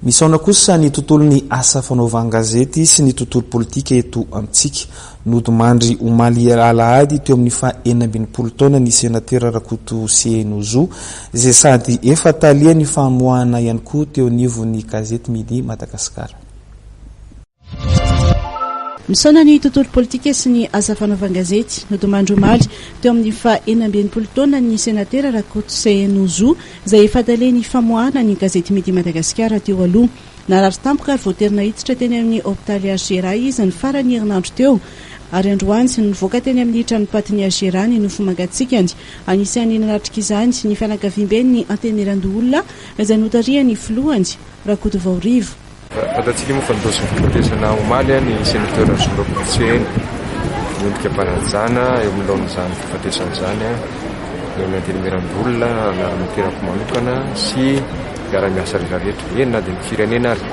Misaona kosa ny tontolon'ny asa fanaovan-gazety sy ny tontolo politika eto amintsika. Nodimandry omaly alahady teo amin'ny faha 66 taona ny senatera Rakoto Seheno Zo, izay sady efa tale ny famoahana ihany koa teo anivon'ny gazety Midi Madagasikara. Misaona ny tontolo politika sy ny asa fanaovan-gazety. Nodimandry omaly, teo amin'ny faha 66 taonany ny senatera Rakotoseheno Zo, izay efa talen'ny famoahana ny gazety Midi Madagasikara teo aloha. Narary tampoka ary voatery naiditra teny amin'ny hopitaly HJRA izy ny faran'ny herinandro teo. Ary androany, nivoaka teny amin'ny tranom-patin'ny HJRA ny nofo mangatsiakany. Anisan'ny nanatrika izany ny fianakaviamben'ny Antenimierandoholona izay notarihan'ny filohany, Rakotovao Rivo. Fantatsika moa fa niroso ny fahafatesana omaly ny Senateur Zo Rakototseheno. Miondrika am-panajana eo amin'ny laon'izany fahafatesana izany eo amin'ny Antenimierandoholona, anaran'ny tenako manokana sy mpiara-miasa rehetra rehetra, eny na dia ny firenena ary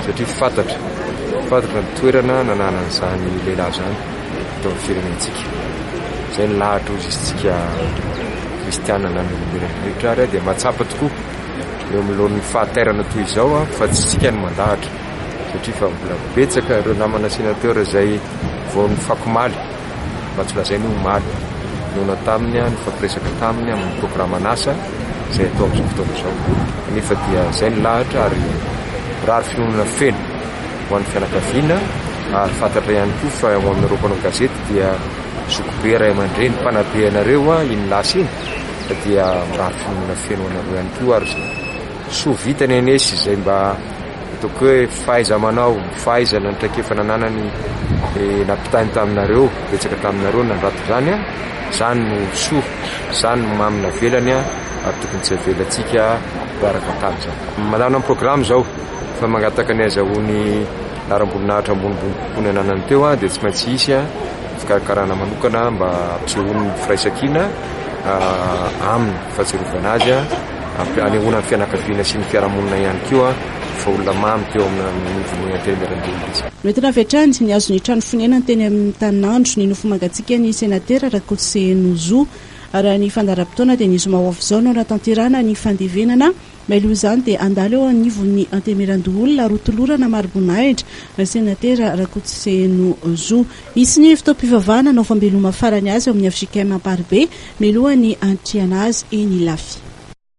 satria fantatra, fantatra ny toerana nananan'izany lehilahy izany teo amin'ny firenentsika. Izay ny lahatra hozy izy tsika kristiana na ny olombelona rehetra ary dia mahatsapa tokoa eo anoloan'ny fahatairana toy izao fa tsy isika no mandahatra satria fa mbola betsaka ireo namana sénateur izay vao nifakomaly mba tsy lazaina hoe omaly nihaona taminy nifampiresaka taminy amin'ny programan'asa izay atao amin'izao fotoana izao kanefa dia izay ny lahatra ary mirary finoana feno ho an'ny fianakaviana ary fantatra ihany koa fa ho aminareo mpanao gazety dia zokibe ray aman-dreny mpanabe anareo iny lasa iny fa dia mirary finoana feno ho anareo ihany koa ary izay soa vitany anie sy izay mba ataoko hoe fahaiza-manao, fahaizana ny traikefa nananany eh, nampitainy taminareo, betsaka taminareo nandrato izany a, izany no soa, izany no mamy navelany a, ary tokony tsy avelantsika hiaraka tamin'izany. Mandamina ny programme izao fa mangataka ny azahoany laharam-boninahitra ambonimbony kokoa ny ananany teo a, dia tsy maintsy hisy a, fikarakarana manokana mba hampisehoany ny firaisankina aminy, fahatsiarovana azy, hanehoana ny fianakaviana sy ny fiarahamonina ihany koa fa olona mamy teo amin'ny anivon'ny Antenimierandoholona izy. Noentina avy hatrany nihazo ny trano fonenany teny amin'ny Taninandro ny nofo mangatsiakan'ny Senatera Rakotoseheno Zo. Raha ny fandaharam-potoana dia ny zoma ho avy izao no hanatanterahana ny fandevenana Mialoha izany dia handalo eo anivon'ny Antenimierandoholona ary hotolorana mari-boninahitra ny Senatera Rakotoseheno Zo. Hisy ny fotoam-pivavahana hanao fambeloma farany azy ao amin'ny fjkm Amparibe mialohan'ny hanitrihana azy eny Ilafy.